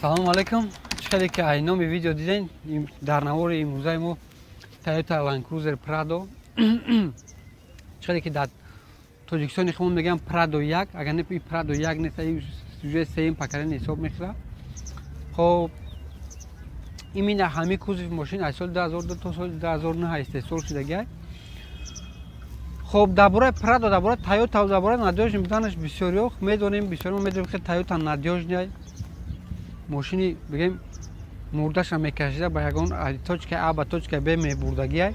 Салому алейкум. Чӣ хеле ки ай номи видео диден, дар навори имрӯзаи мо Toyota Land Cruiser Prado. Чӣ хеле ки дар Тоҷикистони худмон мегӯям Prado 1, агар не Prado 1 нест, уже сеюм поколение ҳисоб мехӯрад. Хоб, именно ҳамин кузови мошин аз соли 2002 то соли 2009 истеҳсол шудагиай. Хоб, дар бораи Prado, дар бораи Toyota, дар бораи надёжный буданаш бисёриҳо медонем, бисёриҳо медонем, ки Toyota надёжный мошини, бигем, мурдаша мекашида ба ягон точка А ба точка Б мебурдагиай.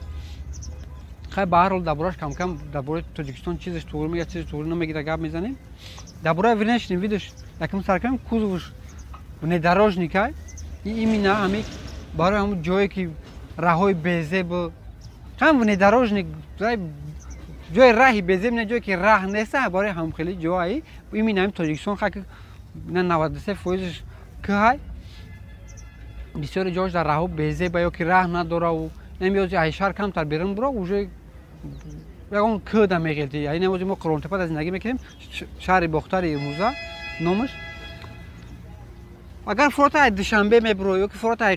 Хай, ба ҳар ҳол, дар бораш камкам, дар бораи Тоҷикистон чизаш туғри мегирад, чизаш туғри намегирад, гап мезанем. Дар бораи внешний видаш якм сар кунем. Кузовш внедорожникай, именно ҳами барои ҳамун ҷое ки раҳҳои безеб, ҳам внедорожник, ҷои раҳи безеб не, ҷое ки раҳ неста, барои ҳамхели ҷоаи именно ҳами Тоҷикистон, хай, 93 фоизаш кӯҳай, бисёри ҷош дар раҳҳо безеба ё ки раҳ надораву намеози ай шаҳр камтар берун буро, уже ягон кӯҳ да меғелти. Ай намози мо Қурғонтепа да зиндагӣ мекунем, шаҳри Бохтари имрӯза номаш. Агар фурота ай Душанбе мебуро ё ки фурота ай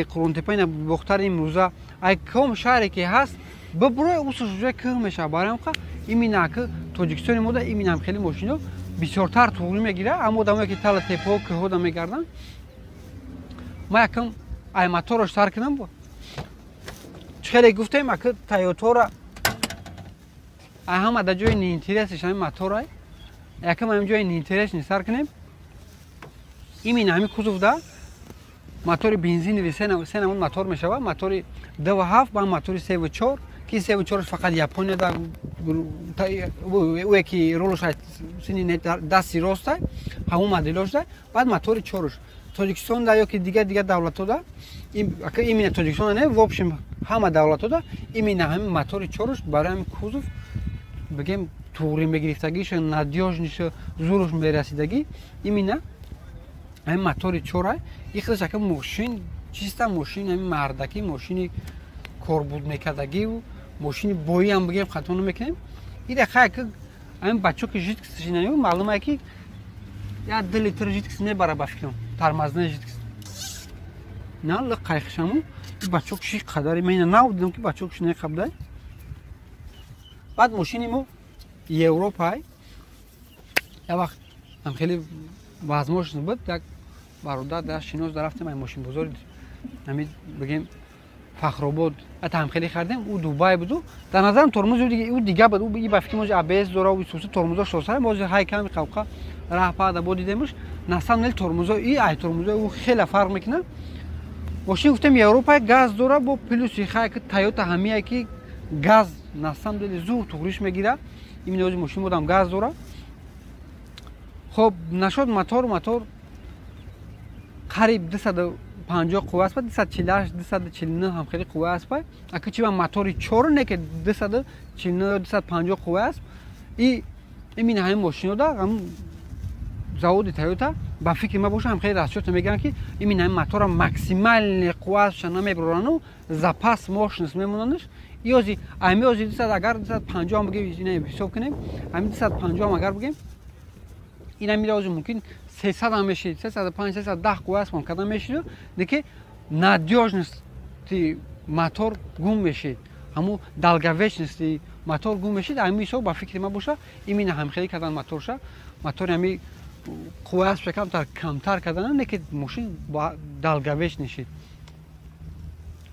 Қурғонтепа, ина Бохтари имрӯза, ай ком шаҳре ки ҳаст бибуро, усуш уже кӯҳ мешавад. Барои ҳамқа именно ки Тоҷикистони мода именно ҳам хеле мошино бисёртар туғрӣ мегирад, аммо одамое ки тала тепаҳо, кӯҳҳо да мегарданд. Ма якм ай моторош сар кунам. Чӣ хеле гуфтем, аки Тойотора ай ҳама да ҷои неинтересиш ҳами моторай. Якм ҳами ҷои неинтересни сар кунем. Именно ҳами кузовда мотори бензинови се намуд мотор мешавад: мотори 2,7 ба мотори 3,4, ки 3,4 фақат Японияда, ӯе ки рулш сини дасти ростай, ҳамун моделошда. Баъд мотори чоруш Тоҷикистонда ё ки дигар давлатода, именно Тоҷикистонда не, в общем ҳама давлатода именно ҳамин мотори чоруш барои ҳамин кузов, бигем, туғри мегирифтагиша, надёжниша, зуруш мерасидагӣ именно ҳамин мотори чорай. И худаш ака мошин чиста, мошин ҳамин мардакӣ, мошини корбуд мекардагиву мошини боиам, бигем, хато намекунем. Ида хай, ҳамин бачо ки жидкость шинаю, маълумае ки 1-2 литр жидкость мебара, ба фикрам, тормозная жидкость на лиқ қайхишаму. Бачок ши қадари ман нав дидам, ки бачок ши неқабдай. Баъд мошини мо Европай. Як вақт ам хеле возможность буд, як бародар дар шинос дарафтем, ай мошинбозори ҳами, бигем, Фахробод, ата ҳам хеле хардем. Ӯ Дубай буду, дар назарам тормози ӯ дига буд. Ӯ ба фикри мо АБС дора, ӯ тормозо шосара мози ҳай ками қавқа раҳ пада бо дидемуш. На самом деле тормозо и ай тормозо ӯ хеле фарқ мекунад. Мошин, гуфтем, Европа, газ дора. Бо плюси хай ки Тойота ҳамие ки газ на самом деле зур туғриш мегира. Именно ози мошин будам газ дора. Хоб, нашод мотор. Мотор қариб 250 қувва аст, 248, 249 ҳам хеле қувва аст. Ака чи ба мотори чор не ки 249, 250 қувва аст. И именно ҳамин мошинода ҳам заводи Тойота, ба фикри ма боша, ҳам хеле расчёта мегӯянд, ки именно ҳамин мотора максимальный қувваашша намеброрану запас мощность мемонанаш. Иози ами ози 200, агар 250 ҳам бигем, ина ҳисоб кунем, ҳамин 250 ҳам агар бигем, ина мира ози мумкин 300 ҳам мешид, 305, 310 қувва аст карда мешиду, леки надёжности мотор гум мешид, ҳамун долговечности мотор гум мешид. Ҳамин ҳисоб, ба фикри ма боша, именно ҳамхелӣ кардан моторша, мотори ҳами қувва аспша камтар камтар кардан, не ки мошин долговечный шид.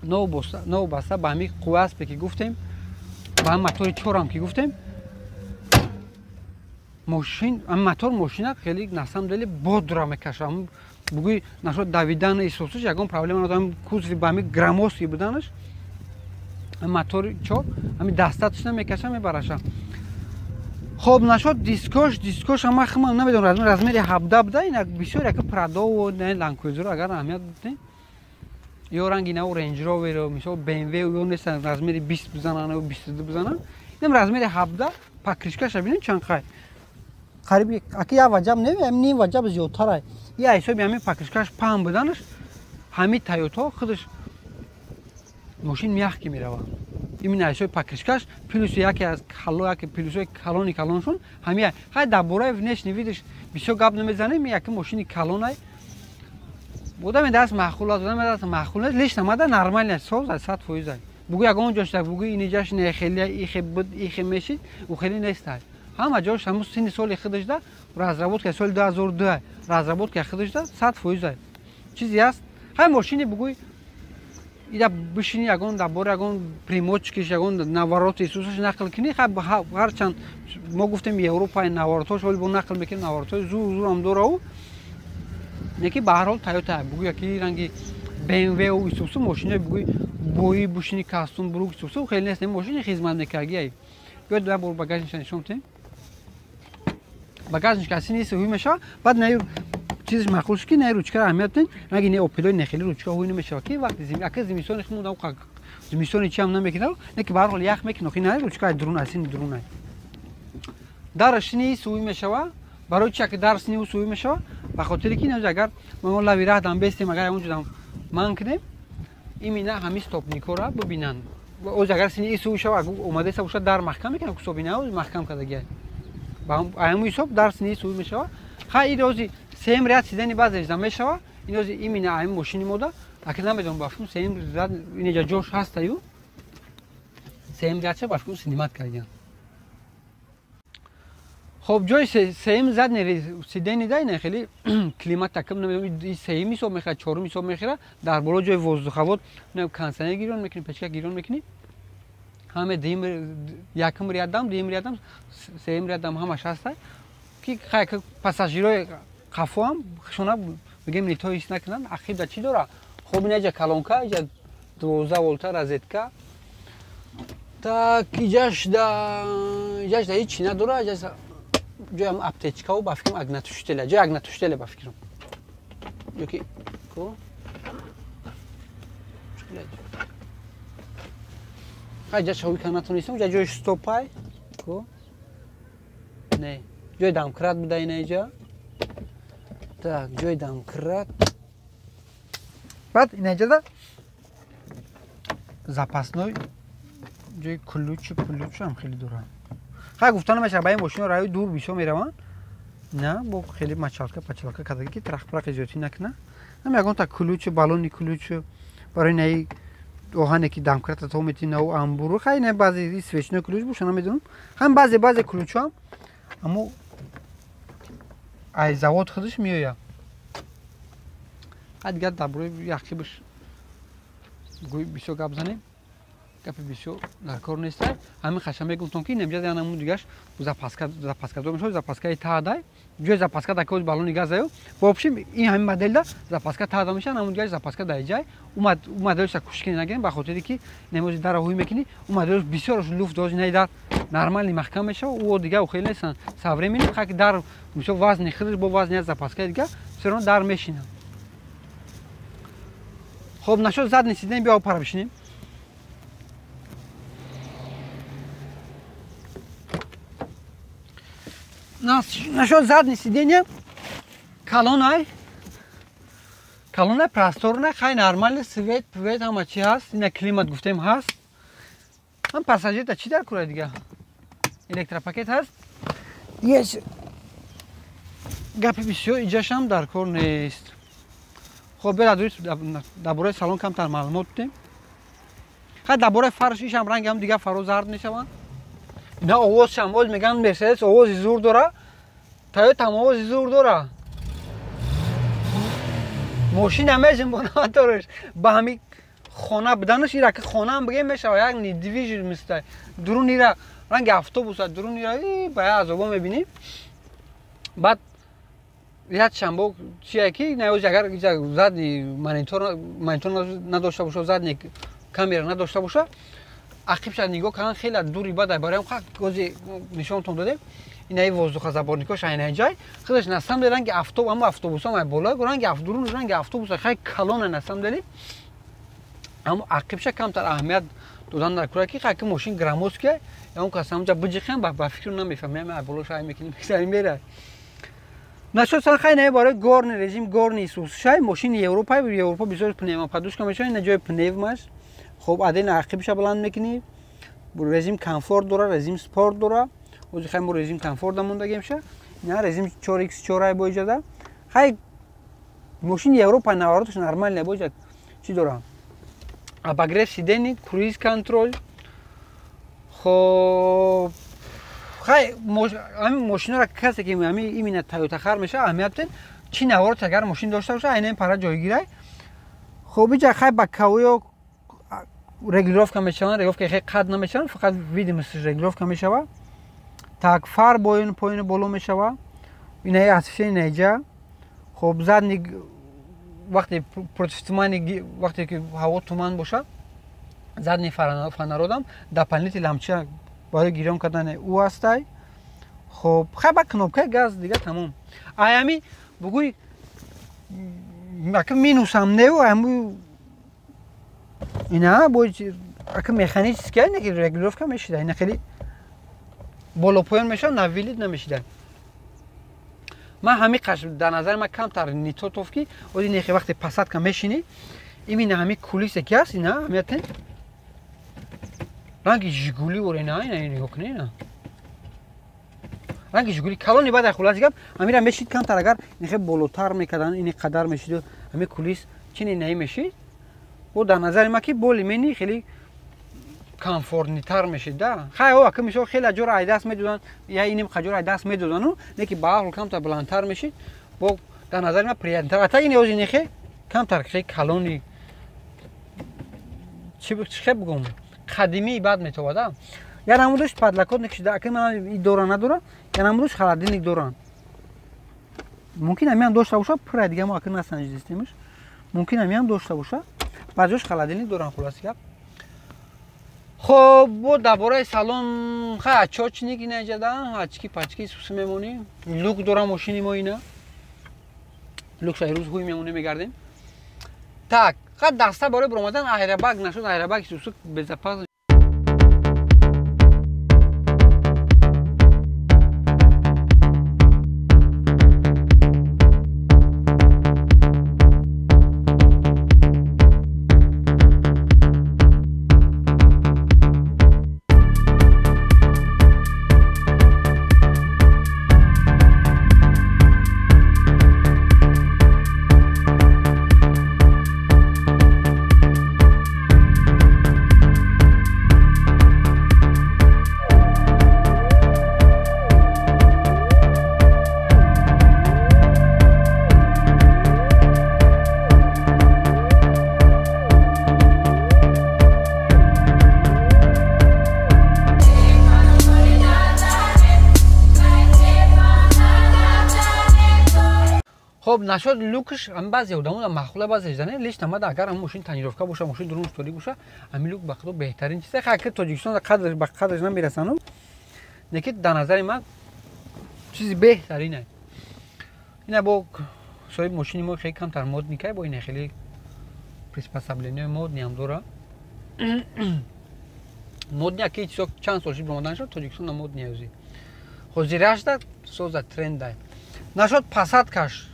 Новобаста ба ҳамин қувва аспе ки гуфтем, ба ҳамин мотори чорам ки гуфтем, мошин, мотор мошина хеле на самом деле бодро мекаша. Бугӯи нашод давидан исосиш ягон проблема надорам. Кузови ба ҳамин громоздкий буданаш, мотори чор ҳамин достаточно мекаша, мебараша. Хоб, нашод дискош. Дискош ама хма намедонам, размери 17 буда. Ина бисёр яка Прадову Ланд агар аҳамият бидем, ё ранги нав Рейндж Ровер, мисол БМВ, ё нестан размери 20 бизанан ё 22 бизанан. Инам размери 17. Покрышкаша бинем, чанд қай, қариби аки як ваҷаб не, ним ваҷаб зиёдтарай. Я ҳисоби ҳамин покрышкаш паҳн буданаш, ҳамин Тойото худаш мошин мягкий меравад. Именно ҳисоби покрышкаш плюси яке аз кало, яке плюсҳои калони калоншон ҳамия. Хай, дар бораи внешний видаш бисёр гап намезанем. Яке мошини калонай. Одаме даст маъқул аст, одаме даст маъқул нест, лично мада нормально соз аст, 100%. Бугӯ ягон ҷош бугӯ ин ҷаш не хеле ихе буд, ихе мешид, ӯ хеле нест. Ҳама ҷош ҳамун синни соли худашда, разработка соли 2002, разработка худашда 100%. Чизе аст. Ҳай мошини бугӯй ида бишини ягон дар бораи ягон примочкиш, ягон навороти исусаш нақл кунӣ, ҳарчанд мо гуфтем Европаи наворотҳош, ҳоли бо нақл мекунем, наворотҳои зур зурам дора, неки ба ҳар ҳол Тойота бугӯй яки ранги BMW исусу мошинои бугӯй бои бушини кастум бурук исусу хеле нест, мошини хизмат мекардагиай. Биёд як бор багажниша нишон тем. Багажник аси нест, ҳуй мешава. Баъд на чизиш маъқул шуд, ки на ручкаро аҳамият додем, раги не Опелои не хеле ручка ҳуй намешава, ки вақти ака зимистони химон зимистони чиам намекунад, не ки ба ҳар ҳол ях мекунад, охи на ручка дурун асини дурун. Дараш нест, ҳуй мешава. Барои чи аки дар сини ҳуй мешава? Ба хотире ки агар мо лави раҳ дам бестем, агар онҷо дам ман кунем, имина ҳамин стопникора бибинанд. Оз агар сини ису шава, омадаеса боша, дар маҳкам мекунад, кусобина маҳкам кардагиай. Ба ҳамин ҳисоб дар сини ису мешава. Хай ин ози сеюм ряд сидени баъзеш мешава, ин ози имина ҳамин мошини мода, аки намедонам, ба фикрум сеюм ряд инеҷа ҷош ҳастаю, сеюм рядша ба фикрум снимать кардиян. Хоб, ҷои сеюм задний сидени да ина хеле климат такм намедонам, сеюм ҳисоб мехӯрад, чорум ҳисоб мехӯрад. Дар боло ҷои воздуховод, кондиционер гирён мекунӣ, печка гирён мекунӣ. Ҳаме дуюм, якум рядам, дуюм рядам, сеюм рядам ҳамаш ҳаста, ки хай пассажирои қафоам шона бигем нито ҳис накунанд. Ақибда чӣ дора? Хоб, инаҷа колонка, иҷа 12 волта розетка. Так, иҷашда ҳеҷ чӣ надора, иҷаш ҷоям аптечкаву ба фикрам огнетушителя, ҷои огнетушителя ба фикрам. Ёки ко? Хай ҷа шавӣ ка натонистам, ҷа ҷои стопай ко? Не, ҷои домкрат буда ина иҷа. Так, ҷои домкрат. Баъд ина иҷада запасной ҷои ключу пулючу ҳам хеле дорад. Хай гуфта намешавад, ба ин мошино раҳои дур бисёр мераванд. На, бо хеле мочалка пачалка кардаги, ки трахпрахи зиёдтӣ накуна. Ҳам ягонта ключу, баллони ключу барои наи оҳане ки домкрата то мети нау амбуру. Хай на баъзе свечной ключ боша, намедонам. Ҳам баъзе ключҳоам аммо ай завод худаш меояд. Хай дигар дар бораи яқибаш гӯй бисёр гап занем, гапи бисёр дар кор нестай. Ҳамин хаша мегуфтам, ки инамҷа янамун дигаш запаска, запаска дор мешавад, запаскаи таадай, ҷои запаска дар коз баллони газаю. В общем, ин ҳамин моделда запаска таада мешавад, ҳамун дигаш запаска дар ҷай. У моделша кушкини нагирем, ба хотире ки немози дара ҳуй мекунӣ, у моделш бисёраш люфт дози наи дар нормальный маҳкам мешавад, ӯ дига хеле нестанд современный, хаки дар бисёр вазни худаш бо вазни як запаскаи дига всё равно дар мешинад. Хоб, нашод задний сиденье, биё пара бишинем. Насчет заднее сиденье, колонай, колонай просторная, хай нормальный свет, пвет ҳама чи ҳаст, ина климат гуфтем ҳаст. Ҳам пассажирта чӣ дар кура дига? Электропакет ҳаст. Дигар гапи бисёр иҷашам дар кор нест. Хоб, биё дар бораи салон камтар маълумот додем. Хай дар бораи фарш ишам ранги ҳам дигар фаро зард мешаванд. На овозшам, оз меган Мерседес овози зур дора, Тойота ҳам овози зур дора. Мошина межим бо мотораш ба ҳами хона буданаш, ира ки хонаам бигем мешава, як недвижимость. Дурун ира ранги автобуса, дурун ира ба як азобо мебинӣ. Баъд як шанбо чие ки наоз агар задний монитор, монитор надошта боша, задний камера надошта боша, ақибша нигоҳ кардан хеле дури бад. Бароям гози нишонтон додем, инаи воздухозаборникош айнаи ҷай худаш на самом деле ранги автобус, ама автобусам ай боло ранги дурун ранги автобуса, хай калона на самом деле. Аммо ақибша камтар аҳамият додан дар кура, ки хаки мошин громоздкия, он кас ҳамҷа биҷихем, ба фикру намефаҳмем, ай болош ай мекунем, мера. Насчет хай не барои горный режим, горный сусшай мошини Европа, Европа бисёр пневмоподушка мешавад, ина ҷои пневмаш. Хоб, аден ақибша баланд мекунӣ, режим комфорт дора, режим спорт дора. Ози хай мо режим комфорт да мондагемша. Ина режим 4x4 ай бо иҷода. Хай Мошини Европа навороташ нормальная бошад. Чӣ дорам? Обогрев сидений, круиз контроль. Хоб, хай ҳамин мошинора касе ки ҳамин именно Toyota хар мешава, аҳамият биден чӣ наворот агар мошин дошта боша, айнан пара ҷойгирай. Хоб, иҷа хай ба кавоё регулировка мешаванд, регулировка хеле қад намешаванд, фақат видимость регулировка мешава. Так, фар боин поину боло мешава. Инаи освещение иҷа. Хоб, задний вақте против тумани, вақте ки ҳаво туман боша, задний фонародам дополнительный лампочка барои гирён кардани ӯ ҳастай. Хоб, хай ба кнопкаи газ дига тамом. Аями бугӯй ака минусам неу ами ина бо ака механически ина ки регулировка мешида, ина хеле боло поён мешава, навилид намешида. Ман ҳамин қаш дар назари ман камтар нитотов ки ози нехи вақте посадка мешинӣ, именно ҳамин кулисе ки ҳаст, ина ҳамиятен ранги Жигули ора, ина ина нигоҳ кунед, ина ранги Жигули калони. Баъд хулоси гап, ҳамира мешид камтар агар нехе болотар мекардан, ини қадар мешиду ҳамин кулис чини наи мешид, бо дар назари ман ки боли мени хеле комфортнитар мешид да. Хай о ака мисол хеле ҷора айдаст медоданд, я иним хаҷора айдаст медодану, не ки ба ҳол камтар баландтар мешид, бо дар назари ман приятнтар. Ата ин ози нехе камтар хеле калони чӣ хе бигӯм, қадимии бад метовада. Я намудаш подлокотник шида, ака ман и дора надора, я намудаш холодильник доран. Мумкин ҳамиам дошта боша, пура дига мо ака насанҷидистемш. Мумкин ҳамиам дошта боша. Баъзеош холодильник доран, хулоси гап. Хоб, бо дар бораи салон, хай очочник ина иҷада, очки пачки суси мемонӣ. Люк дора мошини мо ина. Люк шай рӯз ҳуй мемонӣ мегардем. Так, хай даста барои баромадан айрабак нашуд, айрабак сусу безопасно. Хоб, нашод люкш ам баъзе одамо маъқула, баъзе зане лично мада агар ам мошин тонировка боша, мошин дурун торик боша, ами люк ба худо беҳтарин чизе. Хай ки Тоҷикистон қадр ба қадрш намерасану, лекин дар назари ман чизи беҳтарине. Ина бо соҳиби мошини мо хеле камтар модникай, бо ина хеле приспособление модниам дора. Модни аки чизо чанд сол шид бомадан шуд, Тоҷикистон модни ҳозир. Ҳозирашда соза трендай. Нашод посадкаш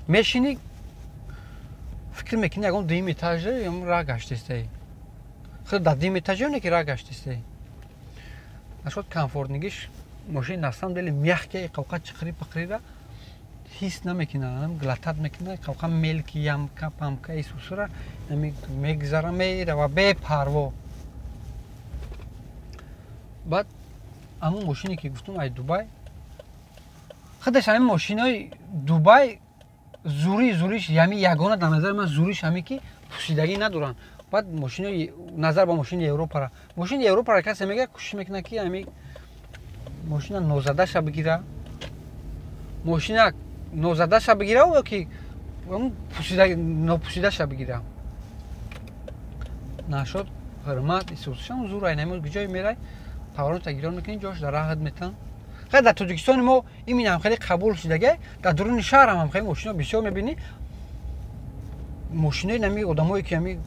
мешинӣ, фикр мекунӣ ягон дуюм этаже ям ра гаштистаи. Худ дар дуюм этаже не ки ра гаштистаи. Нашод комфортнигиш мошин на самом деле мягкая, қавқа чиқри пақрира ҳис намекунад, глотать мекунад, қавқа мелки ямка памка исусура мегзара мерава бепарво. Баъд ҳамун мошине ки гуфтум ай Дубай, худаш ҳамин мошинои Дубай зури зуриш ями ягона дар назари ман зуриш ҳаме ки пусидагӣ надоранд. Баъд мошинои назар ба мошини Европара, мошини Европара касе мегӯяд кӯшиш мекунад ки ҳами мошина нозадаша бигира, мошина нозадаша бигира ё ки нопусидаша бигира. Нашод ҳурмат исусшам зур ай намоз ҷое мерай паварота гирон мекунӣ, ҷош дар раҳат метан. Хай дар Тоҷикистони мо имин ҳам хеле қабул шудагай, дар дуруни шаҳрам ҳам хеле мошино бисёр мебинӣ. Мошинои нами одамое ки ҳами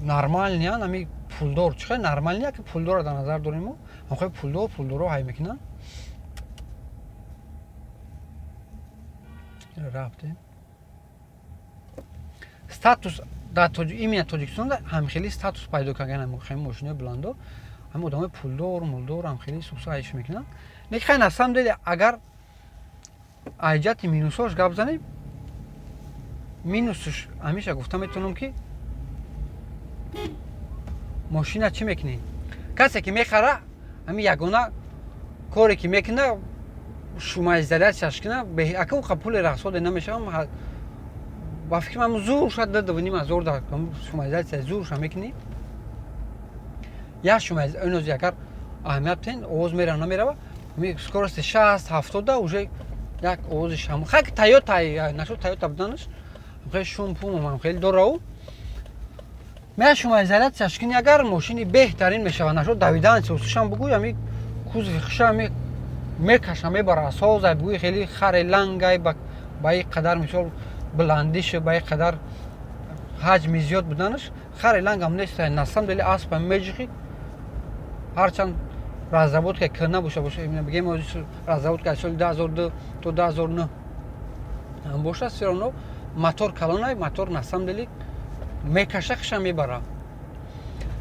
нормалниян, ҳами пулдор, чӣ хеле нормалния ки пулдорро дар назар дорем мо, ҳам хеле пулдор, пулдоро ҳай мекунанд. Рафтем. Статус дар именно Тоҷикистон ҳам хеле статус пайдо кардан ҳам мошинои буландо, ҳам одамои пулдор, мулдор ҳам хеле суса айш мекунанд. Лекин хай на самом деле агар айҷати минусош гап занем, Минусш ҳамеша гуфта метавонам, ки мошина чӣ мекунӣ? Касе ки мехара, ҳами ягона коре ки мекуна, шумоизоляцияш кина. Ака, уқа пули расходе намешавам, ба фикри ман зур шад 2,5 ҳазор да шумоизоляция зурша мекунӣ. Як шумоинози агар аҳамият битен, овоз мера намерава, скорости 60-70 уже як овози шам. Хак Тойота нашуд, Тойота буданаш хеле шум пум хеле дорау. Мея шумоизоляцияш кини, агар мошини беҳтарин мешава. Нашуд давидан сусушам бугӯй, ами кузови хуша ами мекаша, мебара, созай бугӯй, хеле харе лангай ба ин қадар, мисол, баландиш, ба ин қадар ҳаҷми зиёд буданаш, харе лангам нест, на самом деле аспа меҷихи. Ҳарчанд разработка кӯҳна боша, бигем, разработка аз соли 2002 то 2009 боша, всё равно мотор калонай, мотор на самом деле мекаша, хиша мебара.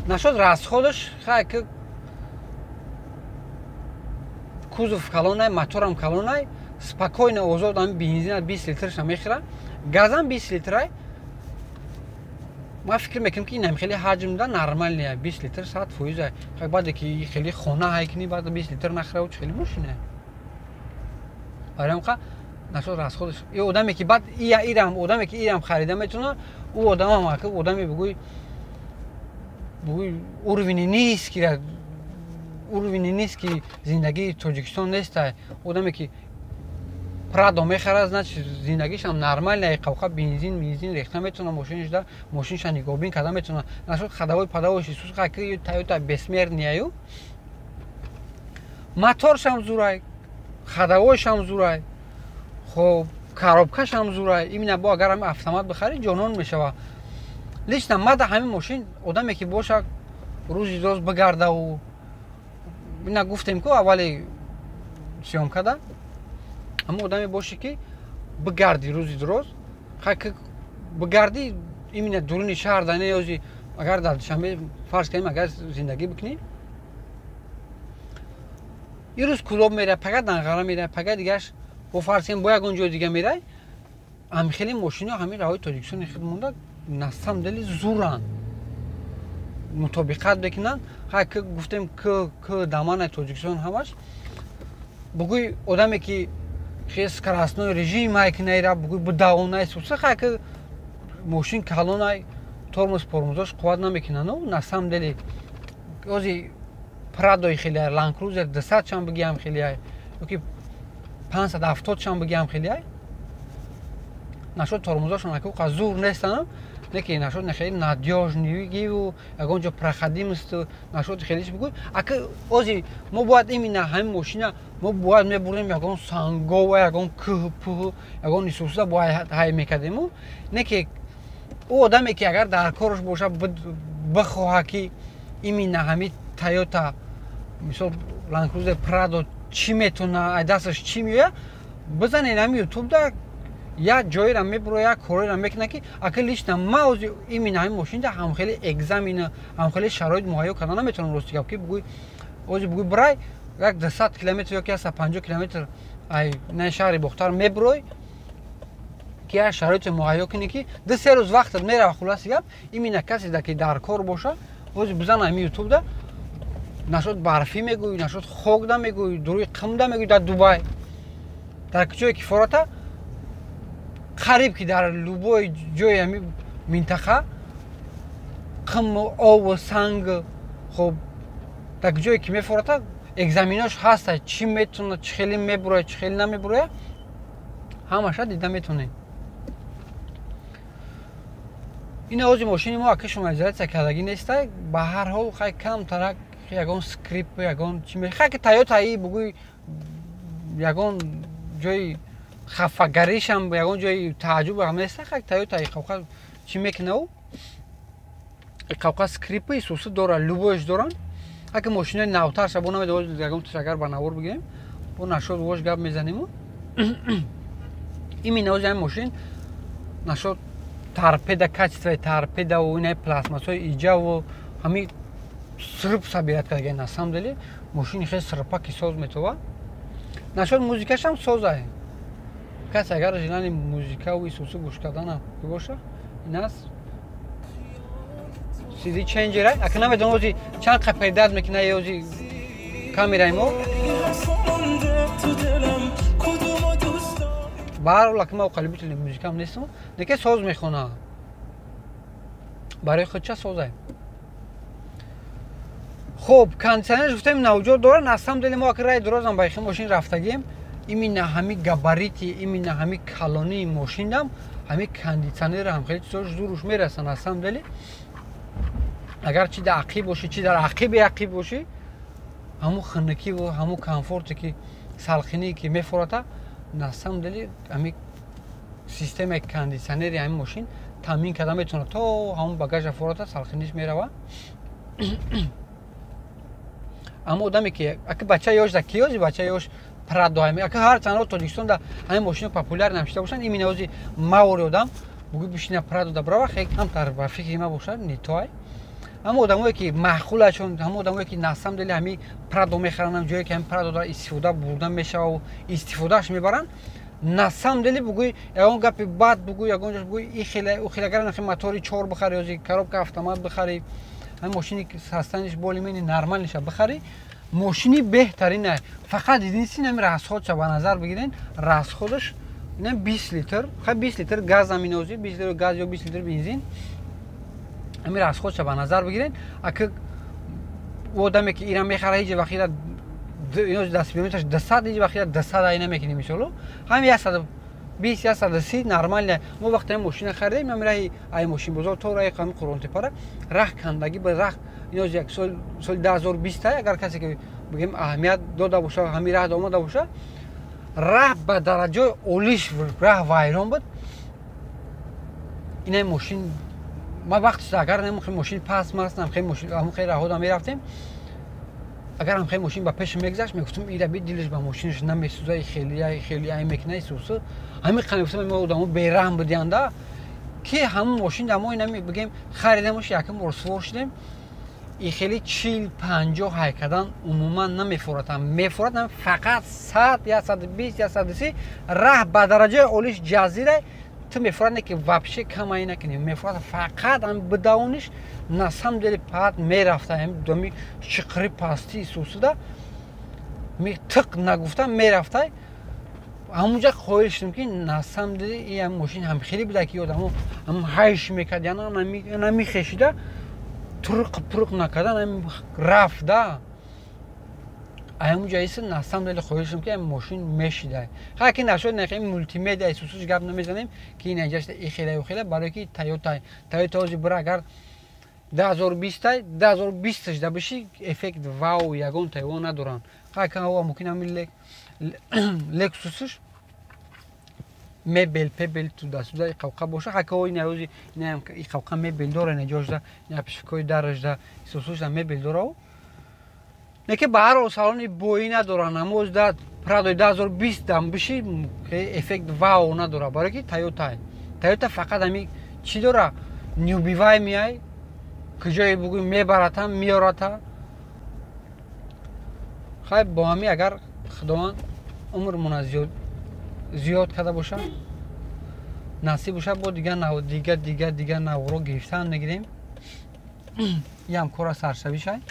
Нашуд расходаш, хай, ки кузов калонай, моторам калонай, спокойно озод ами бензина 20 литрша мехӯра, газам 20 литрай. Ман фикр мекунам, ки инам хеле ҳаҷмда нормальная, 20 литр 100%. Баъде ки хеле хона ҳай кунӣ, баъд 20 литр нахӯра, хеле мошина барои ка нашуд расходаш. И одаме ки баъд ирам, одаме ки ирам харида метавона, ӯ одамам ака одаме бугӯй уровени низкий, уровени низкий зиндагии Тоҷикистон нестай. Одаме ки Прадо мехарад, значит, зиндагишам нормальная, қавқа бензин бензин рехта метавона мошинашда, мошинша нигоҳбин карда метавона. Нашуд ходовой падовой сус, ки Тойота бессмертный, моторшам зурай, ходовойшам зурай, хоб, коробкашам зурай. Именно бо агар ҳами автомат бихарӣ, ҷонон мешава. Лично мада ҳамин мошин, одаме ки боша, рӯзи роз бигардаву, ина гуфтем ку аввали съёмкада, ҳамон одаме боше, ки бигарди рӯзи дуроз, бигарди именно дуруни шаҳр да неёзи. Агар дар Душанбе, фарз кардем, агар зиндагӣ бикунӣ, ирӯз Кӯлоб мерай, пага Данғара мерай, пага дигаш бо, фарз кардем, бо ягон ҷои дига мерай, ҳами хеле мошино ҳамин раҳои Тоҷикистони худ монда, на самом деле зуранд, мутобиқат мекунанд. Ҳай, ки гуфтем, к даманаи Тоҷикистон ҳамаш бугӯй, одаме ки хе скоростной режим ай кинайра бугӯй, будавонай суса, хай, ки мошин калонай, тормоз пормозош қувват намекунану. На самом деле ози Прадои хеле, Ланд Крузер 200 чанд бигиам хеле, ёки 570 чанд бигиам хеле, нашуд тормозошон ака зур нестанд, неки нашуд хеле надёжныйгиву ягон ҷо проходимость нашуд хеле бигӯй. Ака ози мо бояд именно ҳамин мошина мо бояд мебурдем ягон сангова, ягон кӯҳ пӯҳ, ягон исуса бояд ҳай мекардему. Неки ӯ одаме ки агар дар кораш боша, бихоҳа, ки именно ҳамин Тойота, мисол, Ланд Крузер Прадо чӣ метавона, ай дасташ чӣ меояд, бизанед ҳамин Ютубда, як ҷоеро мебуро, як кореро мекунад, ки ака лично ма ози именно ҳамин мошинда ҳам хеле экзамена, ҳам хеле шароит муҳайё карда наметавонам. Рости гап, ки бугӯй, ози бугӯй, бирай як 200 километр ёки 150 километр ай на шаҳри Бохтар мебурой, ки як шароите муҳайё кунӣ, ки 2-3 рӯз вақтат мерава. Хулоси гап, именно касе ки дар кор боша, ози бизан ҳамин Ютубда, нашуд барфӣ мегӯй, нашуд хокда мегӯй, дуруи қимда мегӯй, дар Дубай, дар ҷое ки фората, қариб ки дар любой ҷои ҳами минтақа қим, обу санг, хоб, дар ҷое ки мефората, экзаменош ҳаста, чӣ метавона, чӣ хеле мебурояд, чӣ хеле намебурояд, ҳамаша дида метавонед. Ин ози мошини мо, ака, шумоизоляция кардагӣ нестай. Ба ҳар ҳол, хай, камтарак ягон скрип, ягон чи, хай, ки Тойотаи бугӯй, ягон ҷои хафагаришам, ягон ҷои тааҷҷуб ҳам неста. Хай, Тойота иқавқа чӣ мекунав, иқавқа скрипи суси дора, любоеш доранд. Аки мошинои навтарша бо намедонам, ягон тиш агар ба навор бигирем, бо нашод вош гап мезаниму. Именно ози ҳамин мошин нашод торпеда, качествои торпедаву инаи пластмассҳои иҷаву ҳами срп собирать кардаги. На самом деле мошини хеле српаки соз метова. Нашод музикашам созай. Касе агар желани музикаву исусу гӯш кардана боша, ин аст CD changer. Ака намедонам ози чанд қа передат мекуна ози камераи мо. Ба ҳар ҳол ака ма қалибители музикам нестам, неке соз мехона. Барои худча созай. Хуб, кондитсионерш гуфтем навҷо дора. На самом деле мо ака раи дурозам ба ихи мошин рафтагием. Именно ҳами габарити, именно ҳами калонии мошинам, ҳами кондитсионер ҳам хеле чизош зуруш мерасан. На самом деле агар чи дар ақиб бошӣ, чи дар ақиби ақиб бошӣ, ҳамун хунукиву ҳамун комфорте ки салқиние ки мефората, на самом деле ҳами системаи кондитсионери ҳамин мошин таъмин карда метавонад то ҳамун багажа фората, салқиниш мерава. Аммо одаме ки ака бача ёш да киёзи бача ёш Прадо ҳами ака ҳар чанд Тоҷикистон да ҳамин мошино популяр намешида бошанд, именно ози мавори одам бугӯ бишина Прадо да брава, хеле камтар ба фикри ма бошад не той. Аммо одамое ки маъқулашон, ҳамо одамое ки на самом деле ҳами Прадо мехаранд, ҷое ки ҳами Прадо дора истифода бурда мешава, истифодааш мебаранд, на самом деле бугӯй ягон гапи бад бугӯй, ягон ҷош бугӯй и хеле у хеле, агар нахи мотори чор бихари, ози коробка автомат бихари, ҳами мошини состояниш более-менее нормальниша бихари, мошини беҳтарина. Фақат единственное ҳами расходша ба назар бигирен, расходаш ина 20 литр, хай 20 литр газ аминози, 20 литр газ ё 20 литр бензин, ҳами расходша ба назар бигирен. Ака одаме ки ира мехара, ҳеҷ вақт ира ино дастбиёниташ 200, ҳеҷ вақт ира 200 ай намекунем, мисоло ҳами 120, 130 нормально. Мо вақте мошина харидем, ҳами раҳи ай мошин бозор то раҳи ҳами Қурғонтепара раҳ кандагӣ ба раҳ, ино як сол, соли 2020, агар касе ки бигем аҳамият дода боша, ҳами раҳ омада боша, раҳ ба дараҷаи олиш раҳ вайрон буд. Ина мошин ма вақти агар намхи мошин пас маст, намхи мошин ҳамун хеле раҳода мерафтем, агар ҳам хеле мошин ба пеш мегузашт, мегуфтам ира би дилаш ба мошинаш намесӯза, хеле хеле ай мекуна исусу. Ҳамин қа мегуфтам, мо одамо бераҳм будианда ки ҳамун мошин да мо инами бигем харидемаш, якум бор сувор шудем, и хеле 40-50 ҳайкадан умуман намефоратам, мефоратам фақат 100, 120, 130. Раҳ ба дараҷаи олиш ҷазира ту мефорат не ки вообще камай накунӣ, мефорат фақат ҳам бидавониш. На самом деле паат мерафта, ҳами доми чиқри пасти исусуда ми тиқ нагуфта мерафта. Ҳамунҷа қоил шудем ки на самом деле и ҳам мошин ҳам хеле буда ки одамо ҳам ҳайш мекард, яна намихешида, турқ пурқ накардан ҳам рафта. Ҳамунҷа иса на самом деле қоил шудем ки ҳам мошин мешида. Ха ки нашуд, нахи мултимедиа исусуш гап намезанем ки ин аҷашта и хеле у хеле, барои ки Тойота, Тойота ози бира агар 2020, 2020 да биши, эффект вау ягон Тойота надоранд. Ха ки ава мумкин ҳамин Лексусш мебел пебел туда-сюда и қавқа боша, ха ки ина ози ина и қавқа мебел дора, ина ҷошда, ина пишкои дарашда исусушда мебел дора. Не ки ба ҳар ҳол салони боӣ надоранд, аммо ози да Прадои 2020 дам биши эффект вау надора, барои ки Тойота. Тойота фақат ҳами чӣ дора? Неубиваемый, куҷое бугӯй мебарата, меората. Хай бо ҳами агар Худованд умрмона зиёд карда боша, насиб боша, бо дигар дигар дигар дигар навро гирифтан мегирем. Иам кора саршавишай.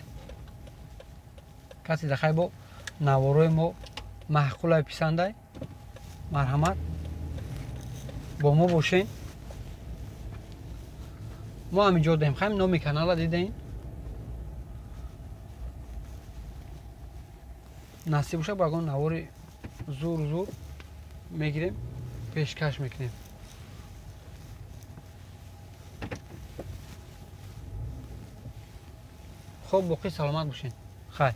Касе дахай бо наворои мо маъқулай писандай, марҳамат бо мо бошен. Мо ҳаминҷо даем, хайм номи канала дидаем. Насиб боша, бо ягон навори зур зур мегирем, пешкаш мекунем. Хуб, боқӣ саломат бошен. Хай.